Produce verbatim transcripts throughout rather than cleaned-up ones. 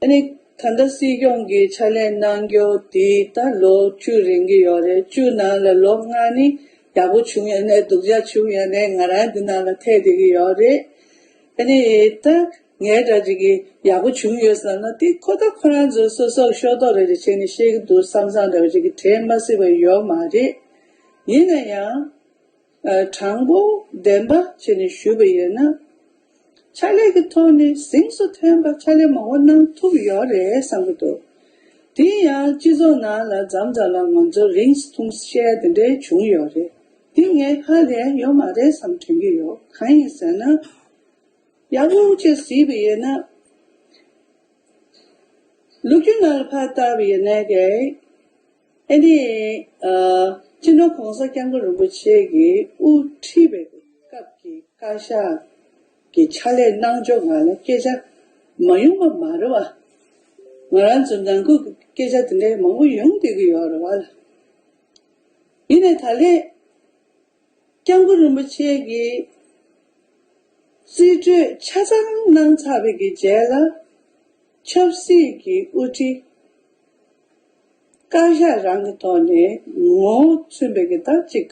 ཨ་ནི་ད་ལྟ་སྲིད་སྐྱོང་གི་ཕྱག་ལས་གནང་རྒྱུ་དེ་ད་ལོ་བཅུ་རིང་གི་ཡོད་རེད། བཅུ་ནང་ལ་ལོ་ལྔ་ནི་ཡག་པོ་བྱུང་ཡོད་ནའི་སྡུག་ཅག་བྱུང་ཡོད་ནའི་ང་རང་འདི་ནང་ལ་ཐེ་བསྡད་ཀྱི་ཡོད་རེད། ཨ་ནི་ད་ངའི་འདྲ་ཅིག་གི་ཡག་པོ་བྱུང་ཡོད་བསམ་ན་དེ་ཁོ་ད་ཁོ་རང་ཚོའི་སོ་སོར་ཤོག་ཐོག་རེ་རེ་བྱས་ནས་བཤད་ཀྱི་འདུག་བསམ་བསམ་འདྲ་བ་ཅིག་གི་དྲན་མ་སྲིད་པ་ཡོད་མ་རེད། ཡིན་ན་ཡང་། ཨ། དྲང་པོ་བདེན་པ་བྱས་ནས་ཞུས་པ་ཡིན་ན། ཕྱག་ལས་ཀྱི་ཐོག་ནས་གཟེངས་སུ་ཐོན་པ་ཕྱག་ལས་མང་པོ་གནང་ཐུབ་ཡོད་རེད་བསམ་གྱི་འདུག་དེ་ཡང་སྤྱི་ཚོགས་ནང་ལ་མཚམས་མཚམས་ལ་ང་ཚོ་རིང་ཐུང་བཤད་དེ་འདྲའི་བྱུང་ཡོད་རེད། དེ་ངས་ཧ་ལས་ཡོད་མ་རེད་བསམ་དྲན་གྱི་ཡོད། གང་ཡིན་ཟེར་ན། ཡག་པོ་བྱས་གཟིགས་པ་ཡིན་ན། ལོ་རྒྱུས་ནང་ལ་ཕར་བལྟ་བ་ཡིན་ན་ཀྱེ། ཨ་ནི། ཨ། སྤྱི་ནོར་༸གོང་ས་༸སྐྱབས་མགོན་རིན་པོ་ཆེ་གིས་དབུ་ཁྲིད་པའི་སྐབས་ཀྱི་བཀའ་ཤག་གི་ཕྱག་ལས་གནང་ཕྱོགས་སྒང་ལ་སྐད་ཆ་མ་ཡོང་པ་མ་རེད་བ། ང་རང་ཚོ་ནང་ཁུལ་གྱི་སྐད་ཆ་དེ་འདྲའི་མང་པོ་ཡོང་བསྡད་ཀྱི་ཡོད་རེད་བ་ལ། ཡིན་ནའི་ད་ལན། སྐྱབས་མགོན་རིན་པོ་ཆེ་གིས་རྩིས་སྤྲོད་ཆ་ཚང་གནང་ཚར་བའི་གི་རྗེས་ལ། ཆབ་སྲིད་ཀྱི་དབུ་ཁྲིད་བཀའ་ཤག་རང་གི་ཐོག་ནས་ངོ་བོ་མཚོན་པའི་གི་ད་ཅིག་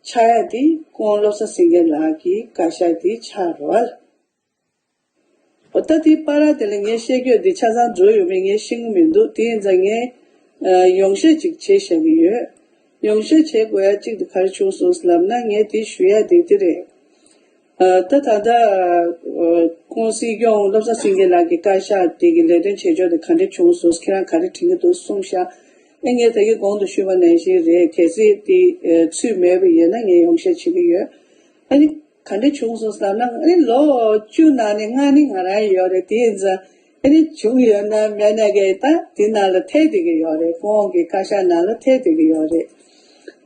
ཆགས་ཡ་དེ་སྐུ་ངོ་བློ་བཟང་སེང་གེ་ལགས་ཀྱི་བཀའ་ཤག་དེ་ཆགས་རེད་བ། འོ་ད་དེའི་བར་དེ་ལ་ངས་བཤད་རྒྱུ་དེ་ཆ་ཚང་འགྲོ་ཡོད་མེད་ངས་ཤེས་ཀྱི་མི་འདུག་དེ་ཡིན་ཙང་ངས་ཨ། ཡོངས་བཤད་ཅིག་བྱས་བཞག་གི་ཡོད། ཡོངས་བཤད་བྱེད་དགོས་ཡ་གཅིག་དེ་ག་རེ་བྱུང་སོང་ལབ་ན། ངས་དེ་ཞུ་ཡ་དེ་དེ་རེད། ཨ། ད་ད་ལྟ་ཨ། སྐུ་ངོ་སྲིད་སྐྱོང་བློ་བཟང་སེང་གེ་ལགས་ཀྱི་བཀའ་ཤག་དེ་གི་ལས་དོན་བྱེད་ཕྱོགས་དེ་ག་འདྲ་བྱུང་སོང་། ཁྱེད་རང་ག་རེ་དྲན་གྱི་འདུག་གསུངས་ཤག་ཨེ། ངས་ད་གིན་གོང་དུ་ཞུས་པ་ནང་བཞིན་རེད། གལ་སྲིད་དེ་ཨ། ཚུད་མེད་པ་ཡིན་ན་ངས་ཡོངས་བཤད་བྱེད་ཀྱི་ཡོད། ཨ་ནི། ག་འདྲ་བྱུང་སོང་ཟེར་ན། ཨ་ནི་ལོ་བཅུ་ནང་ནས་ལྔ་ནི་ང་རང་ཡོད་རེད། དེ་ཡིན་ཙང་ཨ་ནི་བྱུང་ཡོད་ན་མེད་ན་གི་ད་དེ་ནང་ལ་ཐེ་བསྡད་ཀྱི་ཡོད་རེད། སྐུ་ངོ་གི་བཀའ་ཤག་ནང་ལ་ཐེ་བསྡད་ཀྱི་ཡོད་རེད།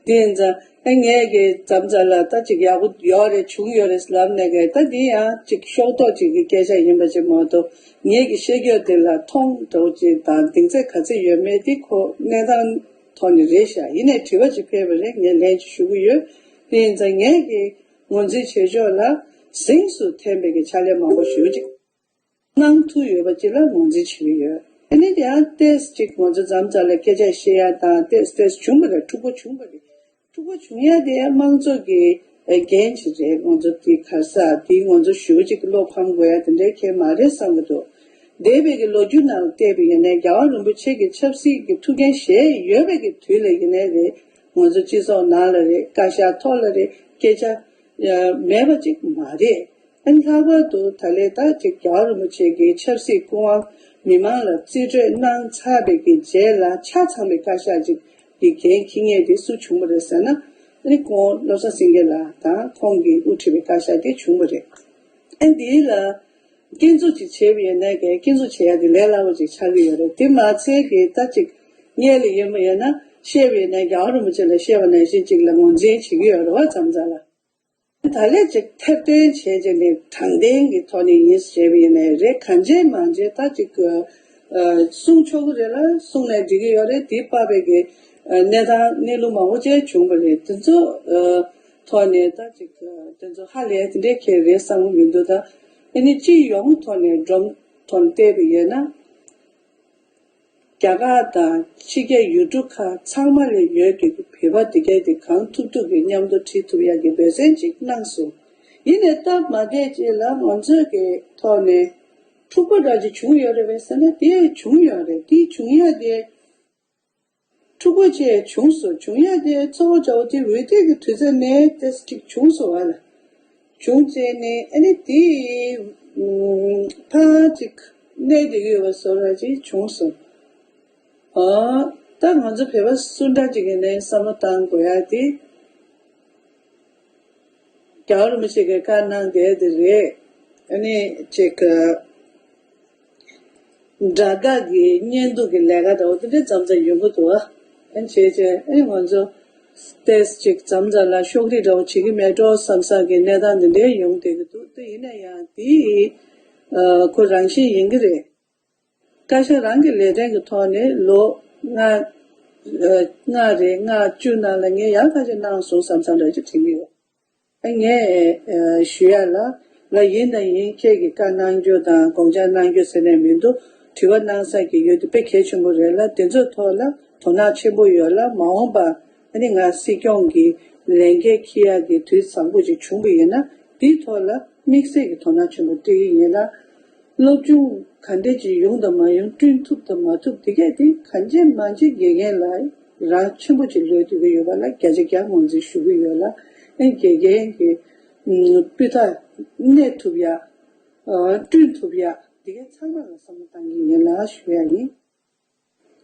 དེ་ཡིན་ཙང་ཨ་ངས་གི་མཚམས་མཚམས་ལ་ད་ཅིག་ཡག་པོ་ཡོད་རེད་བྱུང་ཡོད་རེད་ལབ་ནས་གི་ད་དེ་ཡང་ཅིག་ཤོག་ཐོག་ཅིག་གི་སྐད་ཆ་ཡིན་པ་ཅིག་མ་གཏོགས། ངས་གི་བཤད་རྒྱུ་དེ་ལ་མཐོང་འདྲ་བོ་ཅིག་དང་གདེང་ཚད་ག་ཚད་ཡོད་མེད་དེ་ཁོ་གནས་སྟངས་ཐོག་ནས་རེད་ཤག་ཡིན་ནའི་དྲི་བ་ཅིག་ཕེབས་པ་རེད། ངས་ལན་ཅིག་ཞུ་གི་ཡོད། དེ་ཡིན་ཙང་ངས་གི་ངོས་འཛིན་བྱེད་ཕྱོགས་ལ་གཟེངས་སུ་ཐོན་པའི་གི་ཕྱག་ལས་མང་པོ་ཞེ་པོ་ཅིག་གནང་ཐུབ་ཡོད་པ་ཅིག་ལ་ངོས་འཛིན་བྱེད་ཀྱི་ཡོད། ཨ་ནི་དེ་ཡང་ཏོག་ཙམ་ཅིག་ང་ཚོ་མཚམས་མཚམས་ལ་སྐད་ཆ་བཤད་ཡ་དང་ཏོག་ཙམ་ཏོག་ཙམ་བྱུང་བ་རེད། འཁྲུག་པ་བྱུང་བ་རེད། འཁྲུག་པ་བྱུང་ཡ་དེ་དམངས་གཙོ་གི་འགན་ཅིག་རེད། ང་ཚོ་དེ་ག་ས་དེ་ང་ཚོ་ཞེ་པོ་ཅིག་བློ་ཕམ་དགོས་ཡ་དེ་འདྲའི་གང་ཡང་མ་རེད་བསམ་གྱི་འདུག་འདས་པའི་གི་ལོ་རྒྱུས་ནང་ལ་བལྟས་པ་ཡིན་ནའི་རྒྱལ་བ་རིན་པོ་ཆེ་གི་ཆབ་སྲིད་ཀྱི་ཐུགས་འགན་བཞེས་ཡོད་པའི་གི་དུས་ལ་ཡིན་ནའི་རེད། ང་ཚོ་སྤྱི་ཚོགས་ནང་ལ་རེད། བཀའ་ཤག་ཐོག་ལ་རེད། སྐད་ཆ་ཡ་མེད་པ་ཅིག་མ་རེད། ཨ་ནི་ལྷག་པར་དུ་ད་ལན་ད་ཅིག་རྒྱལ་བ་རིན་པོ་ཆེ་གི་ཆབ་སྲིད་སྐུ་དབང་མི་མང་ལ་རྩིས་སྤྲོད་གནང་ཚར་བའི་གི་རྗེས་ལ་ཆ་ཚང་བའི་བཀའ་ཤག་ཅིག་གི་འགན་འཁྱེར་མཁན་དེ་སུ་བྱུང་བ་རེད་ཟེར་ན། ཨ་ནི་སྐུ་ངོ་བློ་བཟང་སེང་གེ་ལགས་དང་ཁོང་གིས་དབུ་ཁྲིད་པའི་བཀའ་ཤག་དེ་བྱུང་བ་རེད། ཨ་ནི་འདི་ལ་སྐྱོན་འཛུགས་ཅིག་བྱས་པ་ཡིན་ན་ཀྱེ་སྐྱོན་འཛུགས་བྱེད་ཡ་དེ་ལས་སླ་པོ་ཅིག་ཆགས་ཀྱི་ཡོད་རེད། དེ་མ་ཚད་ཀྱི་ད་ཅིག་སྔོན་ལ་ཡིན་པ་ཡིན་ན་བཤད་པ་ཡིན་ན་རྒྱལ་བ་རིན་པོ་ཆེ་ལ་བཤད་པ་ནང་བཞིན་ཅིག་ལ་ངོས་འཛིན་བྱེད་ཀྱི་ཡོད་རེད་བ། མཚམས་མཚམས་ལ། ད་ལན་ཅིག་ཐེར་འདོན་བྱས་རྗེས་ནས་དྲང་བདེན་གྱི་ཐོག་ནས་ཡིན་ཟེར་བ་ཡིན་ནའི་རེད། གང་བྱས་མང་བྱས་ད་ཅིག་ཨ། གསུང་ཆོག་གི་རེད་ལ་གསུང་ནས་འགྲིག་གི་ཡོད་རེད། དེ་བར་པའི་གི་ཨ། གནས་སྟངས་གནས་ལུགས་མང་པོ་ཅིག་བྱུང་བ་རེད། དེ་ཚོ་ཨ། ཐོག་ནས་ད་ཅིག་ཨ། དེ་ཚོ་ཧ་ལས་དེ་འདྲའི་གང་ཡང་རེད་བསམ་གྱི་མི་འདུག་ད་ཨ་ནི་སྤྱི་ཡོངས་ཐོག་ནས་སྒྲོམ་ཐོག་ནས་བལྟས་པ་ཡིན་ན། རྒྱ་གར་དང་ཕྱི་རྒྱལ་ཡུལ་གྲུ་ཁག་ཚང་མ་ལ་ཡོད་ཀྱི་བོད་པ་དེ་གས་དེ་གང་ཐུབ་ཐུབ་ཀྱིས་མཉམ་དུ་ཁྲིད་ཐུབ་ཡག་གི་འབད་བརྩོན་ཅིག་གནང་སོང་། ཡིན་ནའི་སྟབས་མ་བདེ་ཅིག་ལ་ང་ཚོའི་གི་ཐོག་ནས་འཁྲུག་པ་འདྲ་ཅིག་བྱུང་ཡོད་རེད་པས་ཟེར་ན། དེ་བྱུང་ཡོད་རེད། དེ་བྱུང་ཡ་དེ་འཁྲུག་པ་ཅིག་བྱུང་སོང་། བྱུང་ཡ་དེ་གཙོ་བོ་འདྲ་བོ་དེ་འོས་བསྡུ་གི་དུས་ཚོད་ནས་ཏོག་ཙམ་ཅིག་བྱུང་སོང་བ་ལ། བྱུང་རྗེས་ནས་ཨ་ནི་དེ་ཕར་ཅིག་གནས་བསྡད་ཀྱི་ཡོད་པ་བཟོ་འདྲ་ཅིག་བྱུང་སོང་། ཨ། ད་ང་ཚོ་བོད་པ་སུ་འདྲ་ཅིག་ཡིན་ནའི་བསམ་བློ་བཏང་དགོས་ཡ་དེ། རྒྱལ་བ་རིན་པོ་ཆེ་གིས་བཀའ་གནང་བསྡད་དེ་རེད། ཨ་ནི་ཅིག་དགྲ་དགའ་གི་བརྙན་ཐུང་གི་ལས་ཀ་འདྲ་བོ་དེ་འདྲའི་མཚམས་མཚམས་ཡོང་གི་འདུག་ཨ། ཨ་ནི་བྱས་བྱས་ཨ་ནི་ང་ཚོ་ཏོག་ཙམ་ཅིག་མཚམས་མཚམས་ལ་ཤོག་ལྷེ་འདྲ་བོ་བྱེད་ཀྱི་མེད་འགྲོ་བསམ་བསམ་གྱི་གནས་སྟངས་དེ་འདྲའི་ཡོང་བསྡད་ཀྱི་འདུག་དེ་ཡིན་ན་ཡང་དེ་ཨ། ཁོ་རང་བཞིན་ཡིན་གྱི་རེད། བཀའ་ཤག་རང་གི་ལས་དོན་གྱི་ཐོག་ནས་ལོ་ལྔ་ཨ། ལྔ་རེད། ལྔ་བཅུ་ནང་ལ་ངས་ཡག་ཐག་ཆོད་གནང་སོང་བསམ་བསམ་འདྲ་ཅིག་དྲན་གྱི་ཡོད། ཨ། ངས་ཨ། ཞུ་ཡ་ལ་ལ་ཡིན་དང་ཡིན། ཁྱེད་ཀྱིས་བཀའ་གནང་རྒྱུ་དང་དགོངས་འཆར་གནང་རྒྱུ་ཟེར་ནས་མི་འདུག་དྲི་བ་གནང་ས་གི་ཡོད་དེ་དཔེ་གལ་ཆེན་པོ་རེད་ལ། དེ་ཚོའི་ཐོག་ལ་དོ་སྣང་ཆེན་པོ་ཡོད་ལ། མ་འོངས་པ་ཨ་ནི་ང་སྲིད་སྐྱོང་གི་ལས་འགན་འཁྱེར་ཡག་གི་དུས་བཟང་པོ་ཅིག་བྱུང་བ་ཡིན་ན། དེའི་ཐོག་ལ་དམིགས་བསལ་གྱི་དོ་སྣང་ཆེན་པོ་སྤྲད་ཀྱི་ཡིན་ལ། སློབ་སྦྱོང་ག་འདྲས་ཅིག་ཡོང་དང་མ་ཡོང་། བསྐྲུན་ཐུབ་དང་མ་ཐུབ། དེ་གས་དེ་གང་བྱེད་མ་བྱེད་དགེ་རྒན་ལ་རང་ཆེན་པོ་ཅིག་ལོས་ཐུབ་ཀྱི་ཡོད་པ་ལ་བརྒྱ་ཆ་བརྒྱ་ངོས་འཛིན་ཞུ་གི་ཡོད་ལ། ཨེ་དགེ་རྒན་གྱི་སྤུས་དག་གནས་ཐུབ་ཡ། བསྐྲུན་ཐུབ་ཡ། དེ་གས་ཚང་མ་ལ་བསམ་བློ་བཏང་གི་ཡིན་ལ་ཞུ་ཡ་ཡིན།